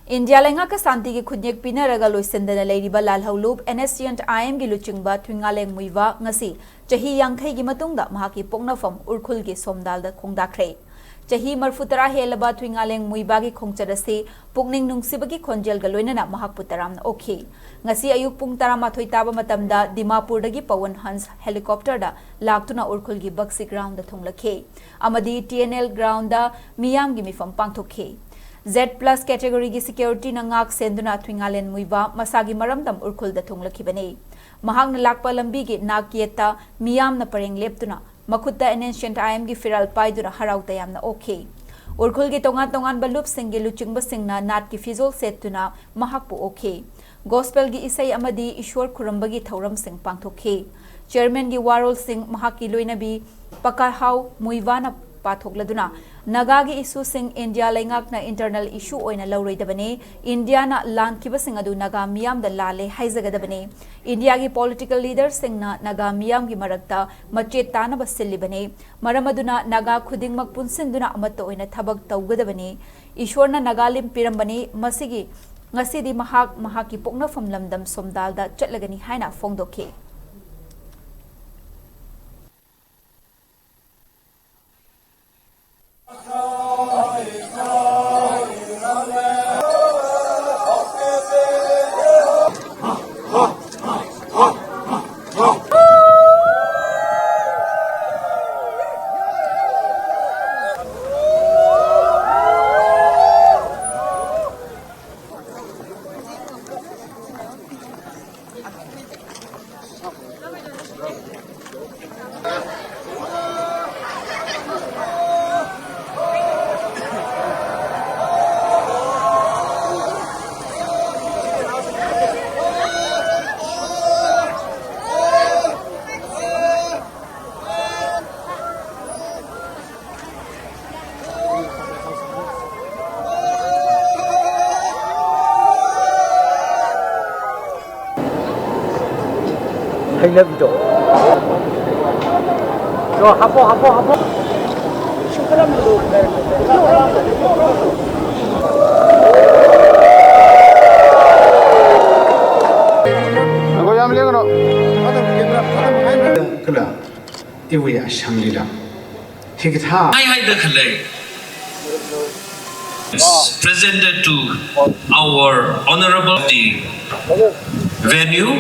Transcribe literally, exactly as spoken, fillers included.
India ꯂꯩꯉꯥꯛꯀ ꯁꯥꯟꯇꯤꯒꯤ ꯈꯨꯠꯌꯦꯛ ꯄꯤꯅꯔꯒ ꯂꯣꯏꯁꯤꯟꯗꯅ ꯂꯩꯔꯤꯕ ꯂꯥꯜꯍꯧꯂꯨꯞ and S C and ꯑꯥꯏ ꯑꯦꯝꯒꯤ ꯂꯨꯆꯤꯡꯕ ꯊꯨꯏꯉꯥꯂꯦꯡ ꯃꯨꯏꯕꯥ ꯉꯁꯤ ꯆꯍꯤ ꯌꯥꯡꯈꯩꯒꯤ ꯃꯇꯨꯡꯗ ꯃꯍꯥꯛꯀꯤ ꯄꯣꯛꯅꯐꯝ ꯎꯔꯈꯨꯜꯒꯤ ꯁꯣꯝꯗꯥꯜꯗ ꯈꯣꯡꯗꯥꯈ꯭ꯔꯦ꯫ ꯆꯍꯤ ꯃꯔꯐꯨ ꯇꯔꯥ ꯍꯦꯜꯂꯕ ꯊꯨꯏꯉꯥꯂꯦꯡ ꯃꯨꯏꯕꯥꯒꯤ ꯈꯣꯡꯆꯠ ꯑꯁꯤ ꯄꯨꯛꯅꯤꯡ ꯅꯨꯡꯁꯤꯕꯒꯤ ꯈꯣꯟꯖꯦꯜꯒ ꯂꯣꯏꯅꯅ ꯃꯍꯥꯛꯄꯨ ꯇꯔꯥꯝꯅ ꯑꯣꯛꯈꯤ꯫ ꯉꯁꯤ ꯑꯌꯨꯛ ꯄꯨꯡ ꯇꯔꯥꯃꯥꯊꯣꯏ ꯇꯥꯕ ꯃꯇꯝꯗ ꯗꯤꯃꯥꯄꯨꯔꯗꯒꯤ ꯄꯋꯟ ꯍꯟꯁ ꯍꯦꯂꯤꯀꯣꯞꯇꯔꯗ ꯂꯥꯛꯇꯨꯅ ꯎꯔꯈꯨꯜꯒꯤ ꯕꯛꯁꯤ ꯒ꯭ꯔꯥꯎꯟꯗ ꯊꯨꯡꯂꯛꯈꯤ ꯑꯃꯗꯤ ꯇꯤ ꯑꯦꯟ ꯑꯦꯜ ꯒ꯭ꯔꯥꯎꯟꯗ ꯃꯤꯌꯥꯝꯒꯤ ꯃꯤꯐꯝ ꯄꯥꯡꯊꯣꯛꯈꯤ꯫ ꯖꯦꯗ ꯄ꯭ꯂꯁ ꯀꯦꯇꯦꯒꯣꯔꯤꯒꯤ ꯁꯦꯀ꯭ꯌꯨꯔꯤꯇꯤꯅ ꯉꯥꯛ ꯁꯦꯟꯗꯨꯅ ꯊꯨꯏꯉꯥꯂꯦꯟ ꯃꯨꯏꯕꯥ ꯃꯁꯥꯒꯤ ꯃꯔꯝꯗꯝ ꯎꯔꯈꯨꯜꯗ ꯊꯨꯡꯂꯛꯈꯤꯕꯅꯤ꯫ ꯃꯍꯥꯛꯅ ꯂꯥꯛꯄ ꯂꯝꯕꯤꯒꯤ ꯅꯥꯛ ꯌꯦꯠꯇ ꯃꯤꯌꯥꯝꯅ ꯄꯔꯦꯡ ꯂꯦꯞꯇꯨꯅ ꯃꯈꯨꯠꯇ ꯑꯦꯟ ꯑꯦꯟ ꯁꯤ ꯑꯦꯟ ꯑꯥꯏ ꯑꯦꯝꯒꯤ ꯐꯤꯔꯥꯜ ꯄꯥꯏꯗꯨꯅ ꯍꯔꯥꯎ ꯇꯌꯥꯝꯅ ꯑꯣꯛꯈꯤ꯫ ꯎꯔꯈꯨꯜꯒꯤ ꯇꯣꯉꯥꯟ ꯇꯣꯉꯥꯟꯕ ꯂꯨꯞꯁꯤꯡꯒꯤ ꯂꯨꯆꯤꯡꯕꯁꯤꯡꯅ ꯅꯥꯠꯀꯤ ꯐꯤꯖꯣꯜ ꯁꯦꯠꯇꯨꯅ ꯃꯍꯥꯛꯄꯨ ꯑꯣꯛꯈꯤ꯫ ꯒꯣꯁꯄꯦꯜꯒꯤ ꯏꯁꯩ ꯑꯃꯗꯤ ꯏꯁꯣꯔ ꯈꯨꯔꯨꯝꯕꯒꯤ ꯊꯧꯔꯝꯁꯤꯡ ꯄꯥꯡꯊꯣꯛꯈꯤ꯫ ꯆꯤꯌꯔꯃꯦꯟꯒꯤ ꯋꯥꯔꯣꯜꯁꯤꯡ ꯃꯍꯥꯛꯀꯤ ꯂꯣꯏꯅꯕꯤ ꯄꯀꯥꯍꯥꯎ ꯃꯨꯏꯕꯥꯅ ꯄꯥꯊꯣꯛꯂꯗꯨꯅ, ꯅꯥꯒꯥꯒꯤ ꯏꯁꯨꯁꯤꯡ ꯏꯟꯗꯤꯌꯥ ꯂꯩꯉꯥꯛꯅ ꯏꯟꯇꯔꯅꯦꯜ ꯏꯁꯨ ꯑꯣꯏꯅ ꯂꯧꯔꯣꯏꯗꯕꯅꯤ, ꯏꯟꯗꯤꯌꯥꯅ ꯂꯥꯟꯈꯤꯕꯁꯤꯡ ꯑꯗꯨ ꯅꯥꯒꯥ ꯃꯤꯌꯥꯝꯗ ꯂꯥꯜꯂꯦ ꯍꯥꯏꯖꯒꯗꯕꯅꯤ, ꯏꯟꯗꯤꯌꯥꯒꯤ ꯄꯣꯂꯤꯇꯤꯀꯦꯜ ꯂꯤꯗꯔꯁꯤꯡꯅ ꯅꯥꯒꯥ ꯃꯤꯌꯥꯝꯒꯤ ꯃꯔꯛꯇ ꯃꯆꯦꯠ ꯇꯥꯅꯕ ꯁꯤꯜꯂꯤꯕꯅꯤ, ꯃꯔꯝ ꯑꯗꯨꯅ ꯅꯥꯒꯥ ꯈꯨꯗꯤꯡꯃꯛ ꯄꯨꯟꯁꯤꯟꯗꯨꯅ ꯑꯃꯠꯇ ꯑꯣꯏꯅ ꯊꯕꯛ ꯇꯧꯒꯗꯕꯅꯤ, ꯏꯁꯣꯔꯅ ꯅꯥꯒꯥꯂꯤꯝ ꯄꯤꯔꯝꯕꯅꯤ, ꯃꯁꯤꯒꯤ, ꯉꯁꯤꯗꯤ ꯃꯍꯥꯛ ꯃꯍꯥꯛꯀꯤ ꯄꯣꯛꯅꯐꯝ ꯂꯝꯗꯝ ꯁꯣꯝꯗꯥꯜꯗ ꯆꯠꯂꯒꯅꯤ ꯍꯥꯏꯅ ꯐꯣꯡꯗꯣꯛꯈꯤ꯫ ꯍꯩꯅꯕꯤꯗꯣ꯫ ꯍꯥꯞꯄꯣ, ꯍꯥꯞꯄꯣ, ꯍꯥꯞꯄꯣ꯫ ꯁꯨꯡꯀꯔꯝꯕꯗꯣ꯫ ꯀꯂ ꯏꯋꯤ ꯑꯁꯝꯂꯤꯗ ꯍꯤꯒꯊꯥ ꯍꯥꯏ ꯍꯥꯏꯗ ꯈꯜꯂꯦ꯫ Presented to our honorable the venue.